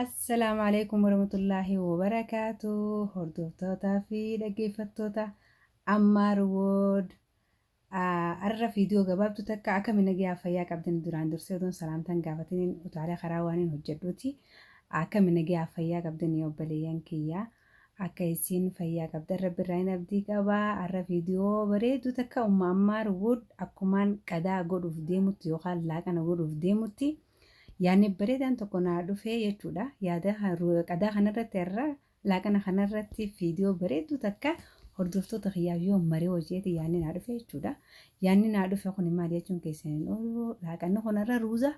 Assalaamu alaikum warahmatullaahi wabarakaatu. Hordoftootaa fi dhaggeeffattoota Ammaar Wood. Har'a viidiyoo gabaabtuu takka akkami nagayaa fayyaa qabdan duraan dursee otoon salaamtaan gaafatiniin utaalee karaa waaniin hojjedhuuti. Akkami nagayaa fayyaa qabdan obboleeyyan kiyya. Akka isiin fayyaa qabdan rabbi irraa hin abdii qaba. Har'a viidiyoo bareedduu takka umma Ammaar Wood akkumaan qadaa godhuuf deemutti yookaan laaqana godhuuf deemutti yaadni bareedaan tokko naa dhufee jechuudha. Yaada qadaa kanarratti har'a laaqana kanarratti viidiyoo bareedduu takka hordoftoota kiyyaaf yoo maree hojjeeti yaadni naa dhufe jechuudha. Yaadni naa dhufe kun maal jechuun keessan hin oolu. Laaqanni kun har'a ruuza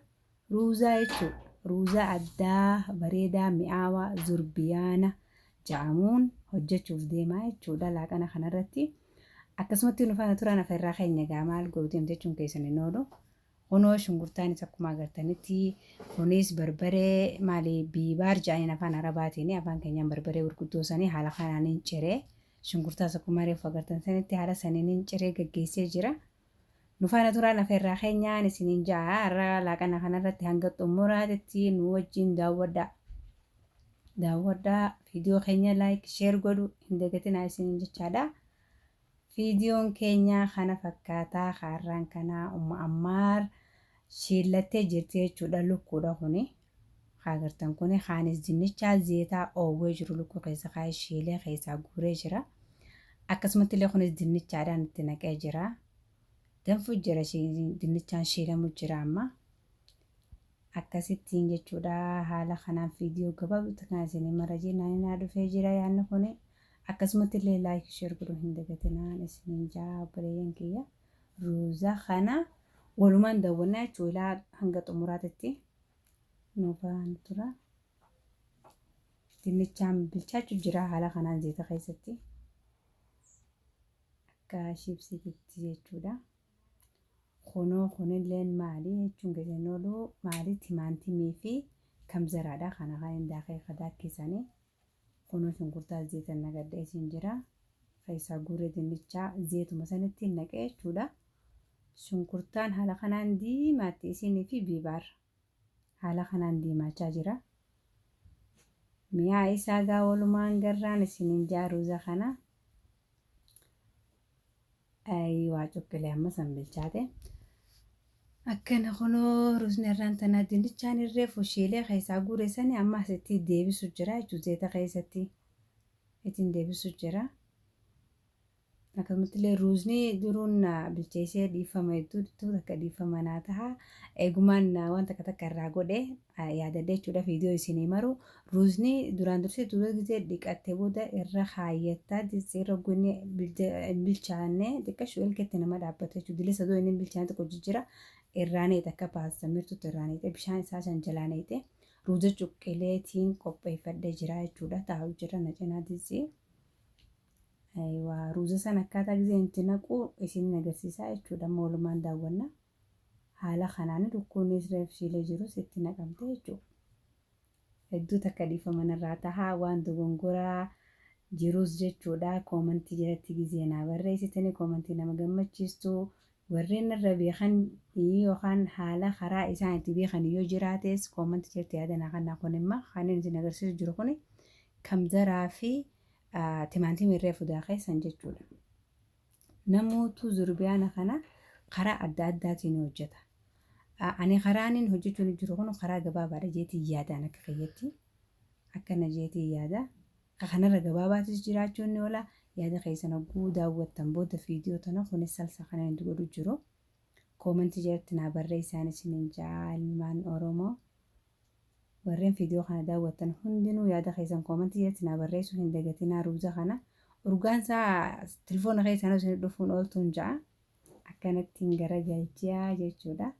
ruuzaa jechuudha. Ruuzaa addaa bareedaa mi'aawaa zurbiyaana ja'amuun hojjechuuf deemaa jechuudha laaqana kanarratti. Akkasumatti nu faana turaan afeerraa keenya gaa maal godhu deemte jechuun keessan hin oolu. Kunoo shunkurtaanis akkuma agartanitti kunis barbaree maali biibaar jedhaniin afaan arabaatiin afaan keenyaan barbaree gurguddoo sanii haala kanaan hin ciree shunkurtaas akkuma reefu agartan sanitti haala saniin hin ciree gaggeessee jira. Nu faana turaan afeerraa keenyaan isiniin ja'a har'a laaqana kanarratti hanga xumuraatitti nu wajjin daawwadhaa. Daawwadhaa viidiyoo keenya laayik sheer godhu hin dagatinaa isiniin jechaadha. Viidiyoon keenya kana fakkaataa kaarraan kanaa umma Ammaar shiillattee jirti jechuudha lukkuudha kuni. Agartan kuni kaanis dinnichaa zeetaa oowwee jiru lukkuu keessa kaa'ee shiilee keessaa guuree jira. Akkasumatti illee kunis dinnichaadhaan itti naqee jira. Danfu jira dinnichaan shiilamu jira amma. Akkasittiin jechuudha haala kanaan viidiyoo gabaabduu kana isinii mara jennaan naa dhufee jira yaadni kuni. Akkasumatti illee like share godhuu hin dagatinaan isiniin jaa obboleeyyan kiyya. Ruuza kana walumaan daawwannaa jechuudha ilaa hanga xumuraatitti nu faana tura. Dinnichaan bilchaachuu jira haala kanaan zayita keessatti akka shibsiititti jechuudha. Kunoo kunilleen maali jechuun keessan oolu maali timaantimii fi kamzaraadha kana kan hin daakee kadaakkisanii. Kunoo shunkurtaa zeeta naqadhee isin jira. Keessaa guuree dinnichaa zeetuma sanitti naqee jechuudha. Shunkurtaan haala kanaan diimaatti isinii fi biibaar haala kanaan diimaachaa jira. Mi'aa isaa gaa walumaan garraan isiniin jaa ruuza kana. Waa cuqqilee amma san bilchaate. Akkana kunoo ruuzni irraan tanaa dinnichaan irree fushiilee keessaa guure sani amma asitti deebisu jira jechuudha zeeta keessatti ittiin deebisu jira. Akkasumatti illee ruuzni duruun bilcheessee dhiifama hedduu takka dhiifama naa taha. Eegumaan waan takka takka irraa godhe yaadadhe jechuudha viidiyoo isinii maru. Ruuzni duraan dursee dura gisee dhiqattee booda irra kaayyatta distii irra gunni hin bilchaanne xiqqashu ilketti nama dhaabbata jechuudha. Dilisa doo inni hin bilchaanne tokko jijjiira irraa neexe akka paasta mirtutti irraa neexe bishaan isaa san jalaa neexe ruuza cuqqileetiin qopheeffadhee jira jechuudha. Taa'u jira na cinaa distii. Ayiwaa ruuza san akkaataa giseen itti naqu isin agarsiisaa jechuudha. Amma walumaan daawwanna. Haala kanaan lukkuunis reef shiilee jirus itti naqamte jechuudha. Hedduu takka dhiifama narraa tahaa waan dogongoraa jirus jechuudha. Koomantii jalatti gizee naa barreessitanii koomantii nama gammachiistu warreen narra beekan yookaan haala karaa isaan itti beekan yoo jiraates koomantii jalatti yaada naa kennaa. Kun immoo kan inni isin agarsiisu jiru kun kamzaraa fi timaantimii reefu daakee san jechuudha. Namootu zurbiyaana kana karaa adda addaatiin hojjeta. Ani karaan inni hojjechuun jiru kun karaa gabaabaadha jeetiin yaadaan akka kiyyatti. Akkana jeetiin yaada. Kanarra gabaabaatis jiraachuun ni oola. Yaada keessan hogguu daawwattan booda viidiyoo tana kunis salsa kana inni godhu jiru. Koomantii jalatti naa barreessaan isiniin ja'a ilmaan Oromoo. Warreen viidiyoo kana daawwattan hundinuu yaada keessan koomantii jalatti naa barreessuu hin dagatinaa ruuza kana. Urgaan isaa telefoona keessan isin dhufuun ooltuun ja'a. Akkanattiin garagalchiyaa jechuudha.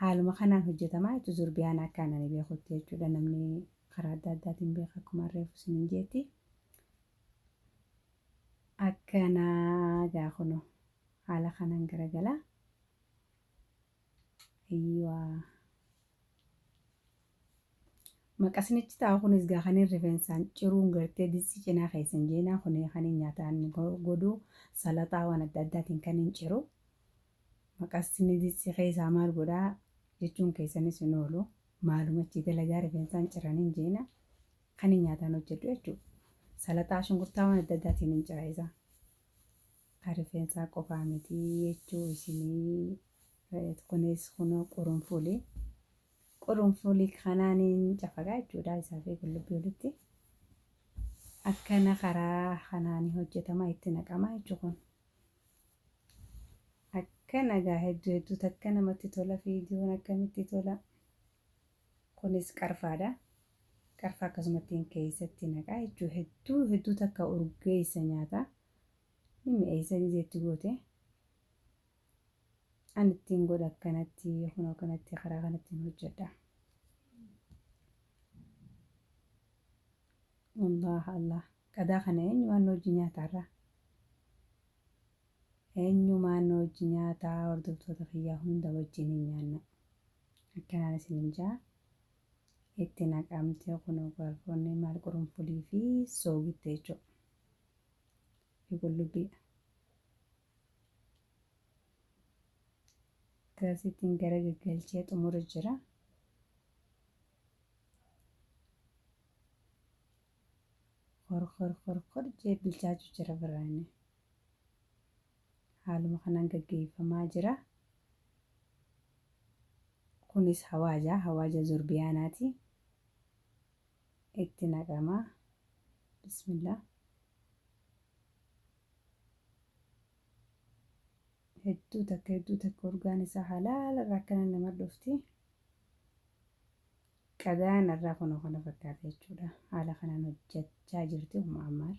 Haaluma kanaan hojjetamaa jechuudha zurbiyaan akka ani beekutti jechuudha namni karaa adda addaatiin beeka akkuma reefu isiniin jeetti. Akkanaa gaa kunoo haala kanaan garagalaa. Ayyuwaa. Maqasnichi taa'u kunis gaa kan rifeensaan ciruun gartee distii cinaa keessan jeenaa kun kan nyaataan godhu salaxaa waan adda addaatiin kan hin ciru. Maqasni distii keessaa maal godhaa jechuun keessanis hin oolu. Maalumatti dalagaa rifeensaan ciraniin jeena kan hin nyaataan hojjedhu jechuudha. Salaxaa shunkurtaa waan adda addaatiin hin cira isa. Kan rifeensaa qofaa miti jechuu isinii kunis kunoo qurunfuulii. Qurunfuulii kanaan hin cafaqaa jechuudha isaa fi qullubbii walitti. Akkana karaa kanaan hojjetama itti naqama jechuudha kun. Akkana gaa hedduu hedduu takka namatti tola viidiyoon akkamitti tola. Kunis qarfaadha. Qarfaa akkasumatti keessatti naqaa jechuudha. Hedduu hedduu takka urgeessa nyaata. Ni mi'eessa gizeetti goote. Ani ittiin godha akkanatti kunoo akkanatti karaa kanatti hojjedha. Allah Allah. Qadaa kana eenyumaan hojii nyaataarraa? Eenyumaan hojii nyaataa hordoftoota kiyyaa hunda wajjin hin nyaanna. Akkanaan isin hin jaa. Itti naqamtee kunoo garfoonni maal qurunfulii fi soogitte jechuudha. Fi qullubbii. Akkasittiin gara gaggalchee xumura jira. Hor hor hor hor jee bilchaachuu jira biraani. Haaluma kanaan gaggeeffamaa jira. Kunis hawaaja, hawaaja zurbiyaanaati. Itti naqama. Bismillah. Hedduu takka hedduu takka urgaan isaa halaala irraa akkana nama dhufti. Qadaan irraa kunoo kana fakkaata jechuudha. Haala kanaan hojjechaa jirti Umma Ammaar.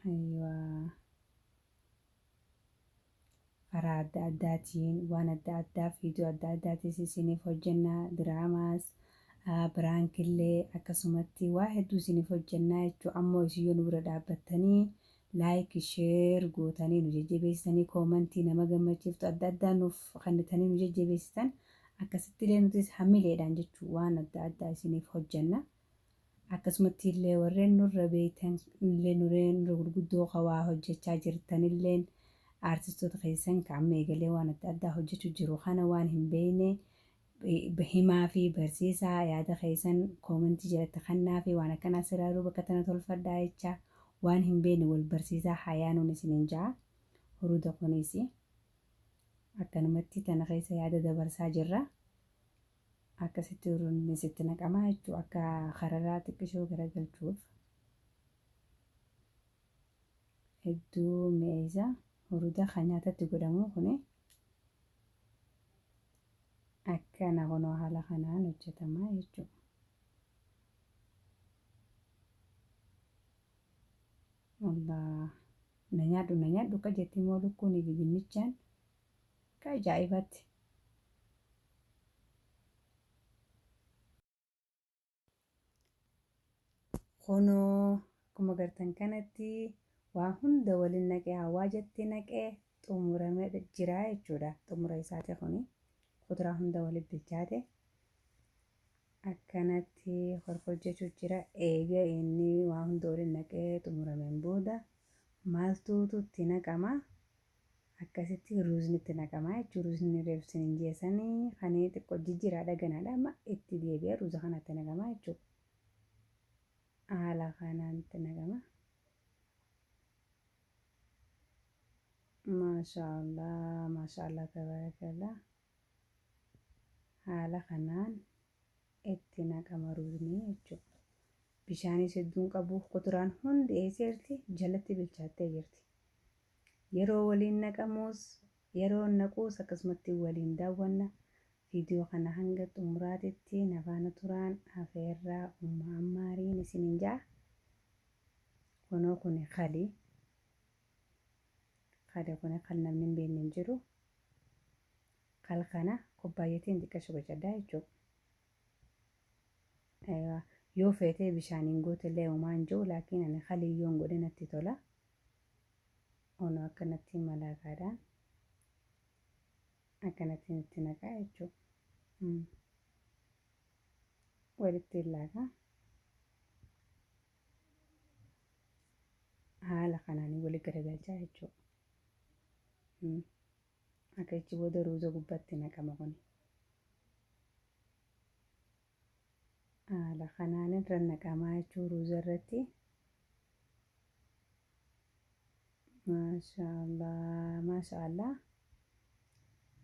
Ayiwaa. Karaa adda addaatiin waan adda addaa viidiyoo adda addaatiis isiniif hojjennaa diraamaas biraankillee akkasumatti waa hedduu isiniif hojjennaa jechuu ammoo isin yoo nu bira dhaabbattanii like share gootanii nu jajjabeessitanii koomantii nama gammachiiftu adda addaa nuuf kennitanii nu jajjabeessitan akkasittillee nutis hamileedhaan jechuu waan adda addaa isiniif hojjenna. Akkasumatti illee warreen nurra beektan illee nurra gurguddoo waa hojjechaa jirtan illeen aartistoota keessan kan amma eegalee waan adda addaa hojjechuu jiru kana waan hin beekne himaa fi barsiisaa yaada keessan koomentii jalatti kennaa fi waan akkanaa siraaruu bakka tana tolfadhaa jecha waan hin beekne wal barsiisaa hayaanuun isiniin ja'a. Huruda kunis akkanumatti tana keessa yaada dabarsaa jirra. Akkasitti hurunni sitti naqamaa jechuudha akka kararaa xiqqishoo garagalchuuf. Hedduu mi'eessa huruda kan nyaatatti godhamu kuni akkana kunoo haala kanaan hojjetamaa jechuudha. Allah na nyaadhu na nyaadhu akka jetti immoo lukkuunii fi dinnichaan akka ajaa'ibaatti. Kunoo akkuma gartan kanatti waa hunda waliin naqee hawaajatti naqee xumuramee jira jechuudha. Xumura isaati kuni kuduraa hunda waliin bilchaate akkanatti horhojjechuu jira. Eega inni waa hunda waliin naqee xumurameen booda maaltuutu itti naqama? Akkasitti ruuzni itti naqama jechuudha. Ruuzni reebsin hin jeessanii kan xiqqoo jijjiiraadha ganaadha amma itti deebi'ee ruuza kanatti naqama jechuudha. Haala kanaan itti naqama. Maashaallah maashaallah tabarakallah. Haala kanaan itti naqama ruuzni jechuudha. Bishaanis hedduun qabu kuduraan hundi eesseerti jalatti bilchaattee jirti. Yeroo waliin naqamuus yeroo naquus akkasumatti waliin daawwanna. Viidiyoo kana hanga xumuraatitti na faana turaan afeerraa Umma Ammaariin isiniin ja'a. Kunoo kuni kali. Kali kuni kan namni hin beekne hin jiru. Kal kana kubbaayyatiin xiqqasho qocadhaa jechuudha. Yoo feetee bishaaniin gootellee homaa hin jiru laakiin ani kalii yoon godhe natti tola. Ono akkanatti malaakaadhaan akkanatti itti naqaa jechuudha. Walitti laata. Haala kanaan wali garagalchaa jechuudha. Akka ichi booda ruuza gubbatti naqama kuni. Haala kanaan irra naqamaa jechuu ruuza irratti. Maashaallah maashaallah.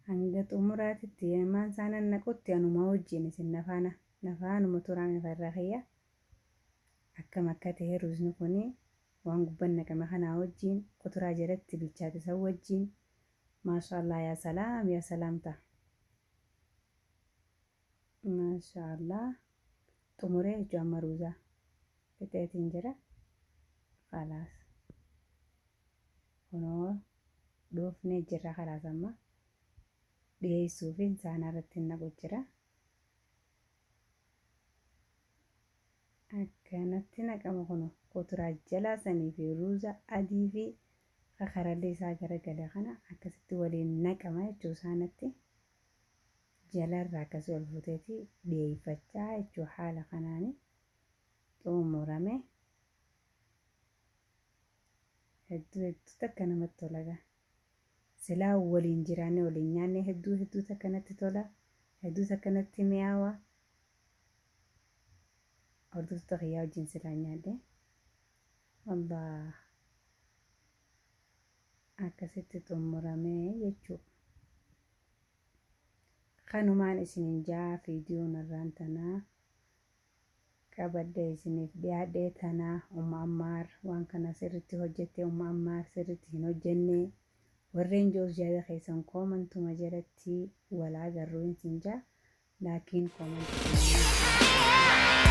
Hanga xumuraatitti ilmaan isaan naqutti anuma wajjin isin nafaana nafaanuma turaan irraa kiyya. Akkam akka ta'e ruuzni kuni waan gubban naqame kanaa wajjin kuturaa jalatti bilchaate san wajjin maashaallah yaa salaam yaa salaam ta'a. Maashaallah xumuree jechuun amma ruuzaa fixeetiin jira. Khalaas kunoo dhoofnee jirra khalaas amma dhiyeessuufi saanaa irratti naqu jira. Akkanatti naqama kuno kuturaa jalaa sanii fi ruuza adii fi kakarallee isaa garagale kana akkasitti waliin naqama jechuu isaanatti jalarraa akkasii ol fuuteeti dhiyeeffachaa jechuu haala kanaani xumurame. Hedduu hedduu takka namatti tola gaa. Silaa waliin jiraanne waliin nyaanne hedduu hedduu takka natti tola. Hedduu takka natti mi'aawa. Hordoftoota kiyyaa wajjin silaa nyaadhe. Allah akkasitti xumuramee jechuu. Kanumaan isinin jaa viidiyoon irraan tanaa qabadhee isiniif dhiyaadhee tanaa Umma Ammaar waan kana sirritti hojjette Umma Ammaar sirritti hin hojjenne warreen joos yaada keessan koomantuma jalatti wal agarru isin jaa laakiin koomantii.